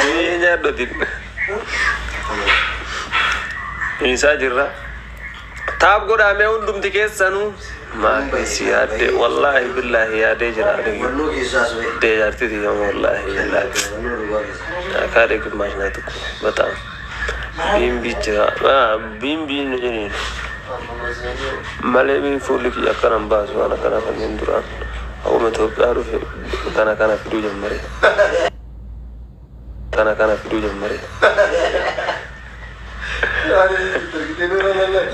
Ni nyaadhotin. Isaa jirra. Tap godhaamee hundumti keessanuu. Maal si yaadde, wallaahi billaahi yaadee jira. Dee jaartii tiyya, wallaahi billaahi. አካሌ ግማሽ ናት እኮ በጣም ቢምቢ jira, ቢምቢ jedhaniin malee fuulli kiyya akkana hin baasu. Waan akkana kanneen duraan akkuma Itoophiyaa dhufe kana kana fiduu ጀመረ, kana kana fiduu ጀመረ።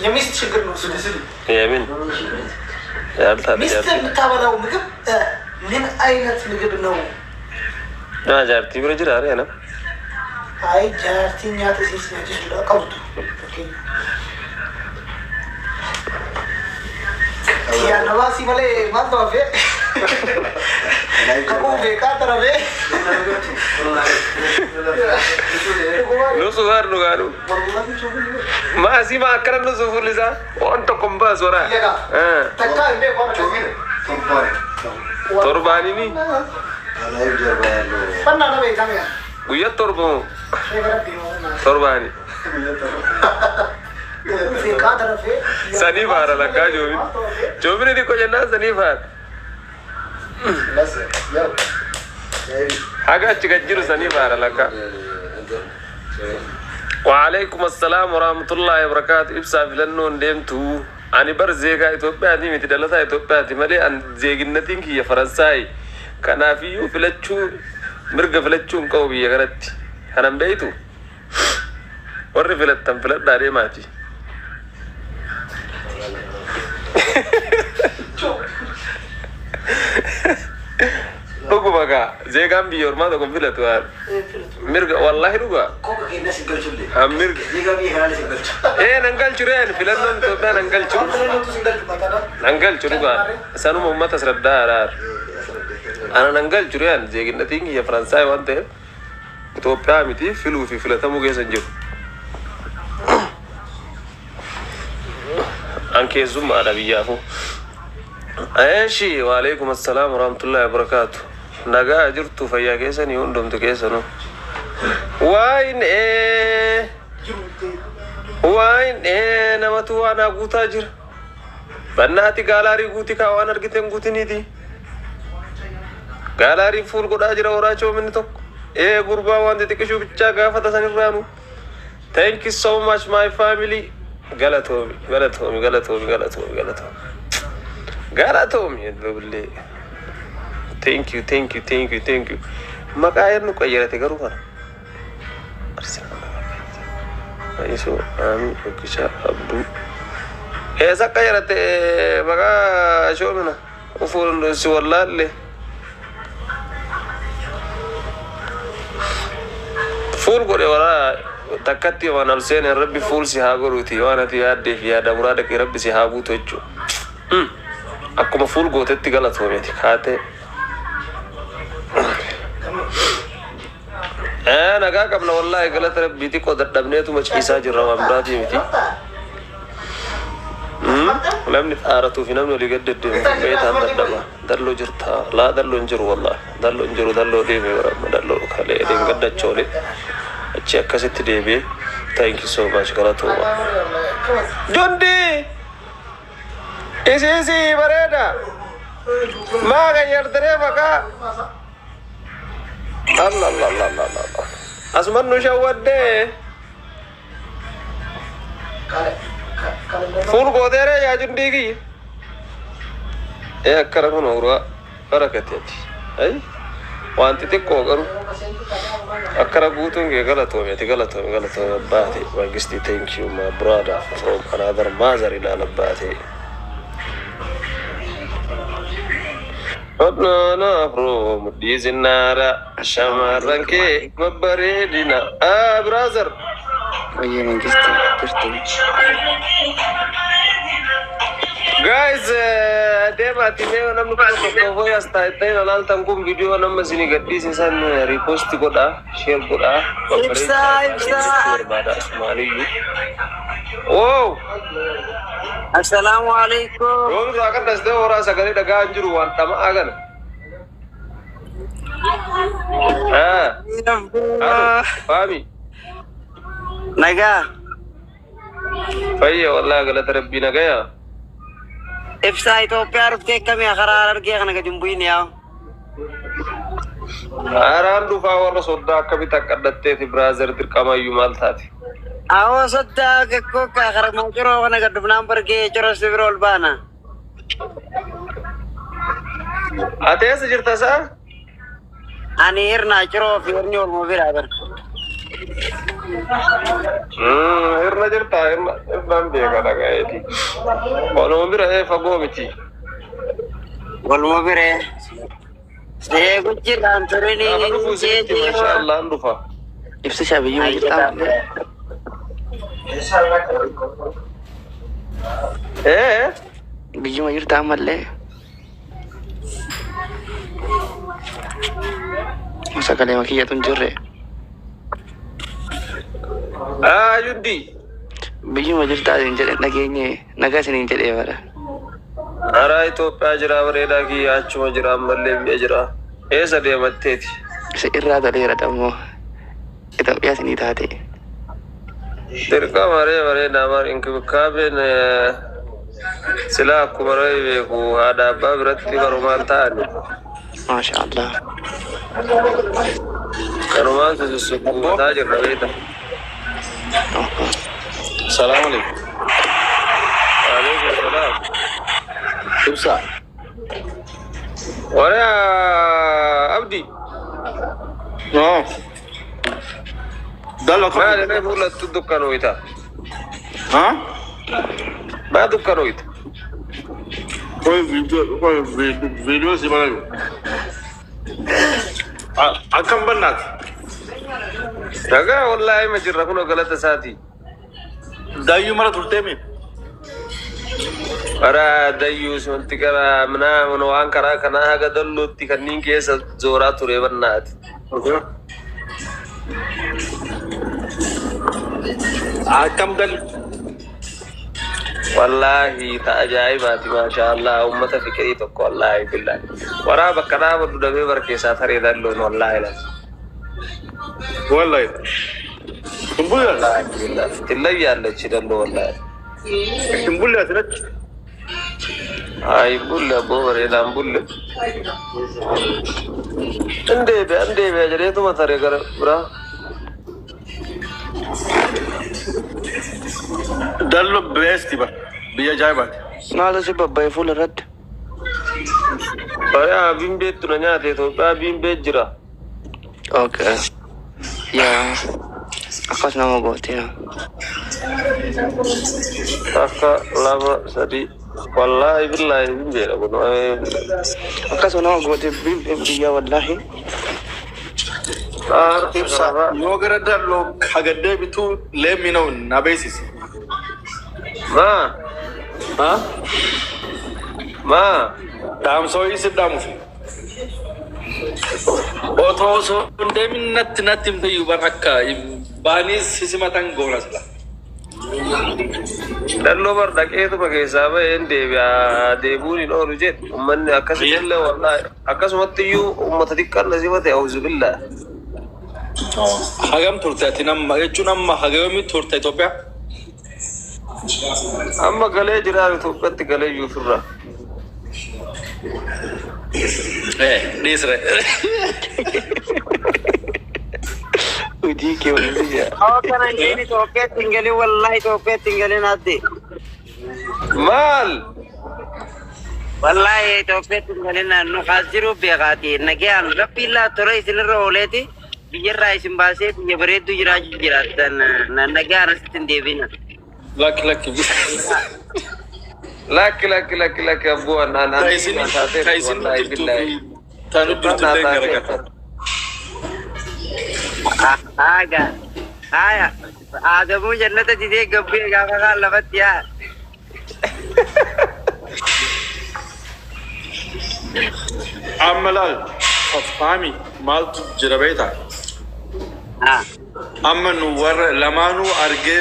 የሚስት ችግር ነው እሱ። የምን ያልታለ ሚስት jaartii የምታበላው ምግብ ምን አይነት ምግብ ነው? Naa jaartii bira jira aree nam. አይ jaartii nyaata ishee si nyaachisudha qabdu. Yaannabaa malee maaltu hafee? Kakuu beekaa tarafee. Nusu har dhugaanu. Maasii maa akkana nusu fuulli isaa waan tokko hin baasu waraa. Takkaa hin beeku waan akkasii. Torbaanini Fannaa na beekaa mi'a. Guyyaa 7 moo Sheeka rabbii moo torbaani. Beekaa tarafee. Sanii faara lakkaa joomin. Joomini xiqqoo jennaan sanii faara. Haga achi gad jiru sanii faara lakkaa. وعليكم السلام ورحمة الله وبركاته. Ibsaa filannoon deemtu ani bar zeegaa Itoophiyaati miti, dhalataa Itoophiyaati malee an zeeginnatiin kiyya Faransaay. Kanaafiyyuu filachuu mirga filachuu hin qabu biyya kanatti. Kanan beeytu warri filattan filadhaa deemaati. Dhuguma kaa zeegaan biyya ormaa tokko hin filatu waan mirga, wallaahi dhugaa. An mirga ee nan galchu reen filannoon Itoophiyaa nan galchu, nan galchu dhugaa. Sanuma uummata asraddaa araar ana nan galchu reen zeeginnatiin kiyya Faransaay waan ta'eef Itoophiyaa miti, filuu fi filatamuu keessa hin jiru. An keessummaadha biyyaafu. እሺ وعليكم السلام ورحمة الله وبركاته. Nagaa jirtu, fayyaa keessanii hundumtu keessanuu. Waayinee waayinee, namatu waan haa guutaa jira. Bannaati gallery guuti kaa, waan argiteen guutiniiti. Gallery full godhaa jira horaa coominni tokko. Ee gurbaa waan xixiqqishuu bichaa gaafata sanirraanu. Thank you so much, my family. Galatoomi, galatoomi, galatoomi, galatoomi, galatoomi. Galatoomi billee. Thank you, thank you, thank you, thank you. Maqaa eenyu qayyarate garuu kana? Isoo Aami Okkishaa Abduu. Eessa qayyarate maqaa shoomina? Ufuun si wallaalle. Full godhe waraa takkatti waan ol seeneen rabbi full si haa godhuuti, waan ati yaaddee fi yaada muraada kee rabbi si haa guutu jechuudha. Akkuma full gootetti galatoomeeti kaatee. Nagaa qabna, wallaahi galata rabbii, xiqqoo dadhabneetuma ciisaa jirra, waan biraatii miti. Namni xaaratuu fi namni olii gad deddeemu beetaan dadhaba. Dalloo jirta laa, dalloo hin jiru, wallaahi dalloo hin jiru, dalloo deeme baramma dalloo kalee deem gaddachoole achi akkasitti deebi'ee. Thank you so much, galatooma. Jondi isiisi bareeda maa qayyartaree maqaa Allah Allah Allah Allah Allah asuman nu shawwaddee full gooteeree yaa jundii kiyya. Ee akkana kun uraa barakateti. Ay waan xixiqqoo garuu akkana guutuun kee galatoomi, ati galatoomi, galatoomi abbaate Mangistii. Thank you, my brother from another mother. Ilaala abbaate. Hodhoona afroo mudhii zinnaara shamarran kee babbareedina. Ah, brother. Oye, Mangistu, jirtu. Guys, deemaati mee namni kun tokko fooyyas taa'ee ilaaltan kun viidiyoo nama isinii gadhiise san repost godhaa, share godhaa. Ibsaa, ibsaa. Barbaada asumaaniyyuu. Wow! Assalaamu alaikum. Yoon irraa kan dhastee horaa sagalee dhagaa hin jiru waan dhama'aa kana. Ah, alo, Faami. Nagaa. Fayya wallahi, galata Rabbii, nagaya. Ibsaa, Itoophiyaa dhuftee akkamii? Karaa Harargee kana gadi hin bu'in yaa. Haaraan dhufaa, warra soddaa akkamitti akka addatteeti, brother, dirqamayyuu maal taate? Awoo, soddaa gakkoo karaa Ciroo kana gad dhufnaan bargee Ciroo si bira ol baana. Ati eessa jirta isaa? Ani hirnaa, Ciroo fi hirni olmoo bira bara. Hirna jirta, hirna hirnaan beeka dhagayeeti. Waluma bira ee, fagoo miti. Waluma biree. Seegu jiraan turini. Gaafa dhufuu isinitti insha Allah hin dhufa. Ibsishaa, biyyuma jirtaa malee. Ee? Biyyuma jirtaa ammallee. Sagalee makiyyatu hin jirre. Aa, Yuddi. Biyyuma jirtaa isin jedhe, dhageenye, nagaa isiniin jedhee bara. Karaa Itoophiyaa jira, bareedaa kiyya, achuma jira, ammallee biyya jira. Eessa deematteeti? Isa irraa toleera dammoo. Itoophiyaa isinii taate. Dirqama ree, bareedaa bar, inkibikaabeen silaa akkuma ree beeku haadha abbaa biratti barumaan ta'ani. Maasha Allah. Kanumaan susukkuumataa jirra beeta. Salaam alaikum. Waalaikum salaam. Ibsa. Warra Abdi. No. Dalla. Maali ree, fuulattu dukkanooyta? Ha? Maa dukkanooyta? Koy video, koy video si barayu. Akkam bannaat? Nagaa wallaahi, ma jirra kunoo, galata isaati. Daayyuu mara turteemi. Karaa dayyuus wanti karaa minaa waan karaa kanaa haga dalluutti kanneen keessa zooraa ture bannaati. Akkam dalli? Wallaahi ta ajaa'ibaati, maasha Allah, ummata fiqirii tokko, wallaahi billahi. Waraa bakka dhaabadhu dhabee bar keessaa taree dalloon, wallaahi lan. Wallahi. Hin bulle. Wallaahi billahi. Tillayyallachi dalloo, wallaahi. Hin bulle asirratti. Ay, bulle abboo, bareedaan bulle. Hin deebi'a jedheetuma taree gara biraa. Dallo beesti bar. Biyya ajaa'ibaati. Maaltu si babbaye fuula irratti? Bayaa biimbeettu na nyaate, Itoophiyaa biimbee jira. Okay. Yaa, akkas nama goote yaa. Takka, lama, sadi, wallaahi billaahi biimbeedha kun. Akkasuma nama goote biyya, wallaahi. Ibsa, yoo gara dalloo hagaddee bituu leemmi na'u na beeksisi. Maa? Ha? Maa? Dhaamsa wayii si dhaamuuf. Otoo osoo hin deemin natti himte bar, akka baaniis si simatan goona sila. Dalloo bar dhaqeetuma keessaa baheen deebi'a, deebuun hin oolu jedhu ummanni akkasumallee, wallaahi akkasumatti iyyuu ummata xiqqaan na simate, auzu billaa. Hagam turte ati nama jechuun, amma haga yoomii turte Itoophiyaa? Amma galee jira, Itoophiyaatti galee iyyuu ofirraa. Eh, dhiisre. Hojii kee waliin jira. Awwa, kana hin Itoophiyaatti hin galin, wallahi Itoophiyaatti hin galin adde. Maal? Wallahi Itoophiyaatti hin galin, nu kaas jiru beekaati. Nagayaan rabbiin laa tola isinirra ooleeti. Biyyarraa isin baasee biyya bareedduu jiraachuu jiraattan, nagayaan asitti hin deebina. Lakki, lakki. Lakki, lakki, lakki, lakki, abboo, anaan Ta isin ta isin jirtuu fi ta nu jirtu illee garagara. Haga. Haya. Aadamuu jannata didee gabbee gaafa kaan lafatti yaa. Amma laal, faami, maaltu jira beektaa? Ah. Amma nu warra lamaanuu argee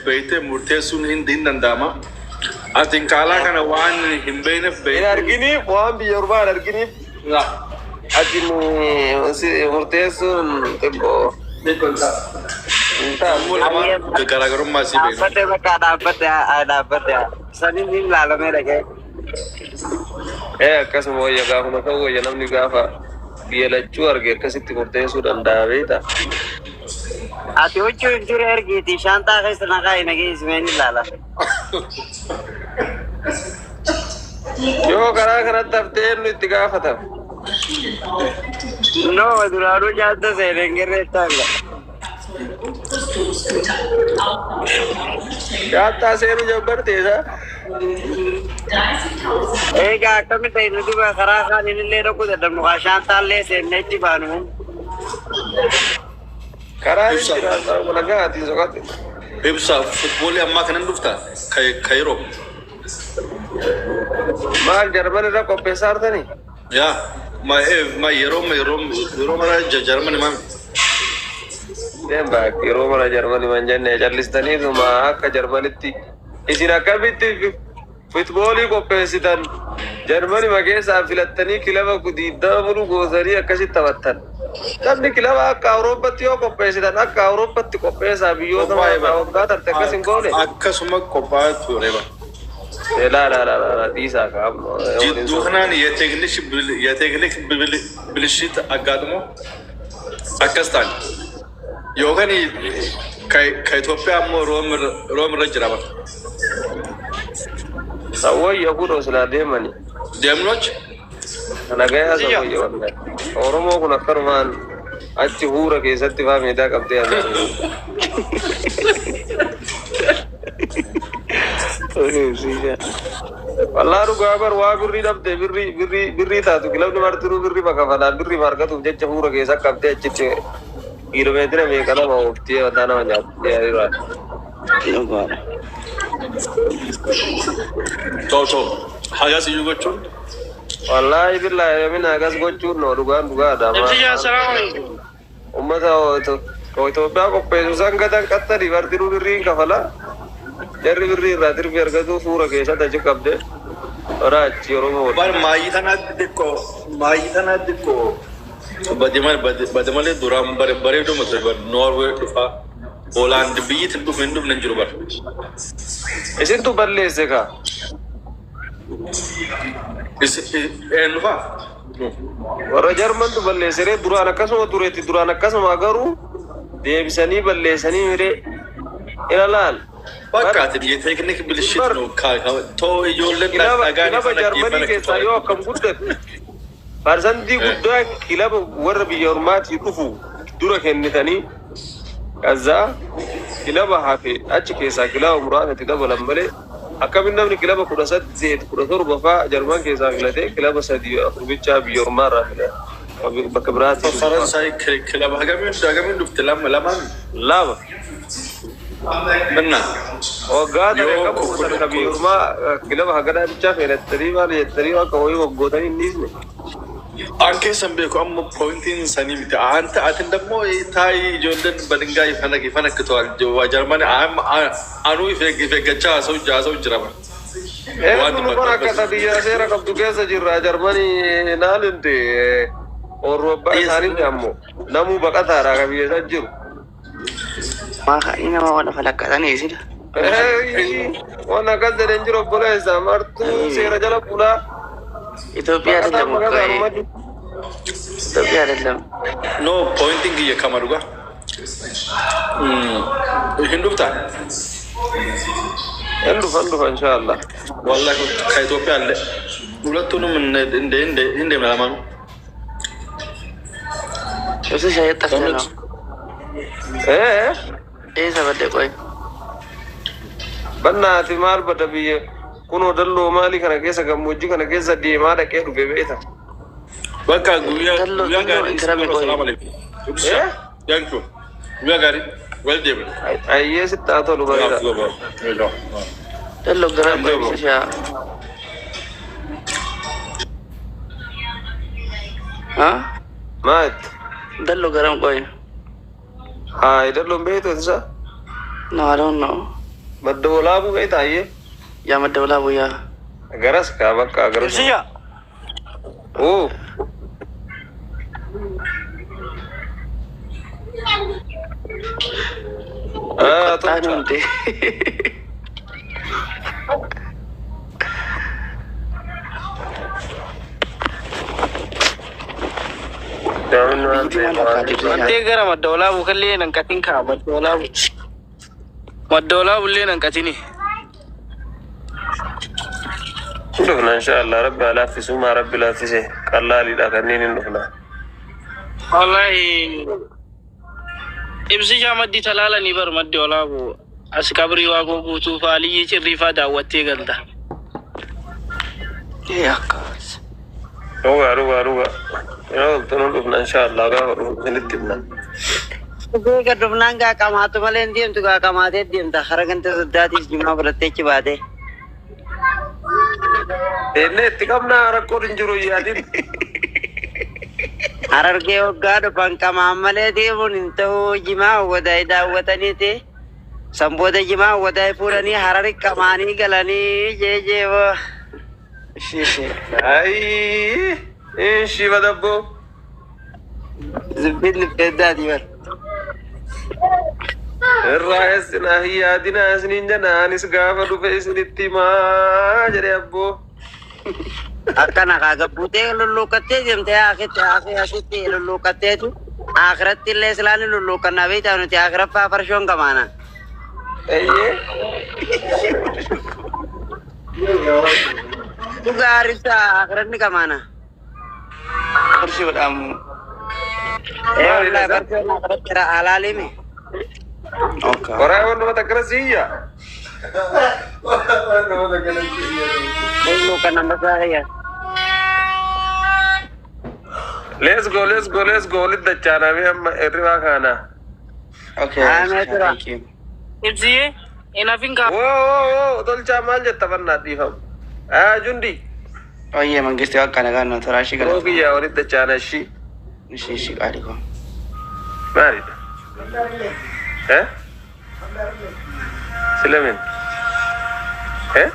beektee murteessuun hin danda'ama. Ati kaalaa kana waan hin beekneef Hin beektu. arginiif, waan biyya ormaa hin arginiif. Ati murteessuun xiqqoo hin Ammoo taatu. lamaan garaagarummaa isii beekna. Dhaabbate bakka dhaabbate dhaabbate saniin hin laalamee dhaqee. Ee, akkasuma wayya, gaafuma ta'u wayya, namni gaafa biyya lachuu arge akkasitti murteessuu danda'a, beektaa? Ati huccuu hin jiru ergiiti shaantaa keessa naqaa hin dhageessimee ni ilaala. Yoo karaa kanatti haftee eenyu itti gaafatama? No, duraanuu nyaata seeneen garee taanga. Shaantaa seenuu jabbarte isaa? Egaa akkamitti ta'e, nuti karaa kaaniin illee dhaquu dadhabnu kaa shaantaa illee seennee achi baanu. Karaa inni jiraata walagaa ati soqate. Ibsa, futboolii ammaa kanan dhufta ka yeroo. Maal, Jarman irra qopheessaa jirtanii? Yaa ma ma yeroo yeroo yeroo mara Jarmani maal? Deem baak, yeroo mara Jarmani man jenne callistaniituma akka Jarmanitti isin akkamitti futboolii qopheessitan? Jarmani ma keessaa filattanii kilaba 20 muluu goosanii akkasitti taphattan. Taphni kilaba akka Awurooppatti yoo qopheessitan akka Awurooppatti qopheessaa, biyyoota Qophaa'ee bara. waggaa tarte akkas hin goone. Akkasuma qophaa'aa ture bara. Laa laa laa laa, dhiisaa kaa'amnu. Jidduu kanaan የቴክኒክ ብልሽት አጋጥሞ akkas ta'an yookaan ka Itoophiyaa ammoo Room irra jira bara. Sawwayya kudhoo silaa deemani. Deemnoch. Nagayaa sawwayya, wallahi. Oromoo kun akkanumaan achi huura keessatti faa meedaa qabdee haasa'u. Wallaa dhugaa bar, waa birrii dhabde, birrii birrii birrii taatu kilabni martinuu birrii bakka falaan birrii margatuuf jecha huura keessa qabdee achitti kiiloomeetira meeqa nama ooftee mataa nama nyaatti. Dhugaadha. Ta'u ta'u hagas iyyuu gochuun. Wallaahi billaahi yamina akkas gochuun no, dhugaan dhugaadha. Ibsiyyaa, salaamu alaikum. Ummata Itoophiyaa qopheessu san gatan qattanii martinuu birriin kafala. Jarri birrii irraa tirfi argatu fuura keessatti achi qabde. Ora achi Oromoo. Bar maayyii tanaatti xiqqoo bade malee duraan bareeduma ture bar. Noorwee dhufaa, Hoolaand, biyyi itti dhufu hin dhufne hin jiru bar. Isintu balleesse kaa. Een dhufaa? Warra Jarmantu balleesse ree, duraan akkasuma tureetti, duraan akkasuma garuu deebisanii balleessanii miree ila laal. Bakka ati የቴክኒክ ብልሽት ነው too ijoolleen Kilaba dhagaan kilaba Jarmanii keessaa yoo akkam guddate parsantii guddaa kilaba warra biyya ormaatii dhufu dura kennitanii, kazaa kilaba hafe achi keessaa kilaba muraasa itti dabalan malee, akkamiin namni kilaba 18 17 faa Jarman keessaa filatee kilaba sadii afur bichaa biyya ormaarraa filate bakka biraatii dhufu? Faransaay kilaba hagamiin dhufte? Lama lamaan. Lama. Minna. Waggaa tare Yoo qabu san ka biyya ormaa kilaba haganaa bichaa filattanii maal jettanii akka wayii waggootanii hin dhiisne. An keessan beeku, amma pointiin sanii miti. Anta atin dammoo taa'ii ijoolleen badingaa ifana ifana akka to'an Jarmani anuu if eeggachaa haasa'u jira bara. Eenyu nu bara akka biyya seera qabdu keessa jirra. Jarmanii naalinti orru abbaa isaaniitti ammoo namuu baqataadha ka biyya san jiru. Maa nama waan falaqqatanii isina. Waan akkas jedhan jiru, obboleessa martuu seera jala bulaa. ኢትዮጵያ አይደለም እኮ ይሄ። ኢትዮጵያ አይደለም። No, pointiin kiyya kama dhugaa. Hin dhuftaa? Hin dhufa, hin dhufa, inshaallah. Wallahi ka Itoophiyaa illee ሁለቱንም እንደ እንደ እንደ ለማኑ እሱ ሻይ ጠፍተህ ነው። Ee. ይህ ሰበደ ቆይ። Bannaati maal bada, biyya kunoo dalloo maalii kana keessa, gammoojjii kana keessa deemaa dhaqee dhufe beeta. Bakka guyyaa Dalloo- guyyaa dalloo gaarii. intirame qoy. Salaam alaikum. Eh? Thank you. Guyyaa gaarii. Wal deemna. Ayyee, sitti haa tolu, bareeda. Dalloo gara ቆይ ሻ አ Maal? Dalloo garam ቆይ። Haa, dalloon beektu isa? No, I don't know. Madda walaabuu beekta ayyee? ያ መደብላ ቡያ። Garas kaa bakka garas. Ibsiyyaa. Oo. Tolchaa. Hundi. Namni waan Biyyi ta'eef maal waan fakkaata ibsa? Wantee gara madda olaabuu kallee nan qatin kaa madda olaabuu. Madda olaabullee nan qatini. Hin dhufna inshallah, rabbi haa laaffisu, maa rabbi laaffise qallaaliidha kanneen hin dhufna. Wallahi ibsishaa maddi talaalanii bar maddi olaabuu as qabrii waaqoo guutuu faa liyyii cirrii faa daawwattee galta. Ee akkas. Dhugaa dhugaa dhugaa. Yeroo toltu nu dhufna inshallah, gaafa dhufu isinitti himna. Beeka dhufnaan gaa qamaatu malee hin deemtu, gaa qamaatee deemta. Hara ganta soddaatiif jimaa fudhattee achi baate. Deemnee itti qabnaa, rakkoon hin jiru, yaadin. Harargee waggaa dhufan qamaan malee deemuun hin ta'u, jimaa wadaay daawwataniiti. Sanboota jimaa wadaay fuudhanii harari qamaanii galanii jeejeeboo. Ishee ishee. Ayi inshi badabboo. Zubbiin dhufeeddaati bar. Irraa eessinaa hin yaadinaa isiniin jenna, anis gaafa dhufe isinitti himaa jedhe abboo. Akkana kaa gabbuutee lulluuqqattee deemtee akitti akii asitti lulluuqqatteetu akiratti illee silaan lulluuqqannaa beektaa nuti akiraffaa farshoon qamaana. Eeyyee. Dhugaa haribsa akiranni qamaana. Farshoodhaamu. Ee Maalidha wallahi isa? Farshoon akiratti halaalimi. Okay. Waraabaan nama takkana siyya. Lulluuqqanna masaa kiyya. Let's go, let's go, let's go. Walitti dachaanaa fi amma hirribaa kaana. Okay. Haa, tura. Thank you. Ibsiyee hin hafin kaa. Woo woo woo, tolchaa maal jetta fannaa dhiifamu. Haa jundi. Oyyee mangisti akka nagaan nu toraa ishii Yeroo galata. kiyyaa walitti dachaana ishii. Ishii ishii qaalii koo. Maalidha? Eh? Silamin? Eh?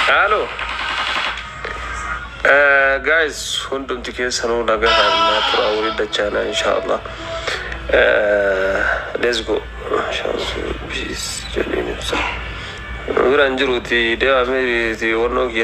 Halo. Guys, hundumti keessanuu nagahaan naa tura, walitti dachaana inshallah. Let's go. Inshallah, peace jedheen ibsa. Biraan jiruuti deemamee wannoo kiyya.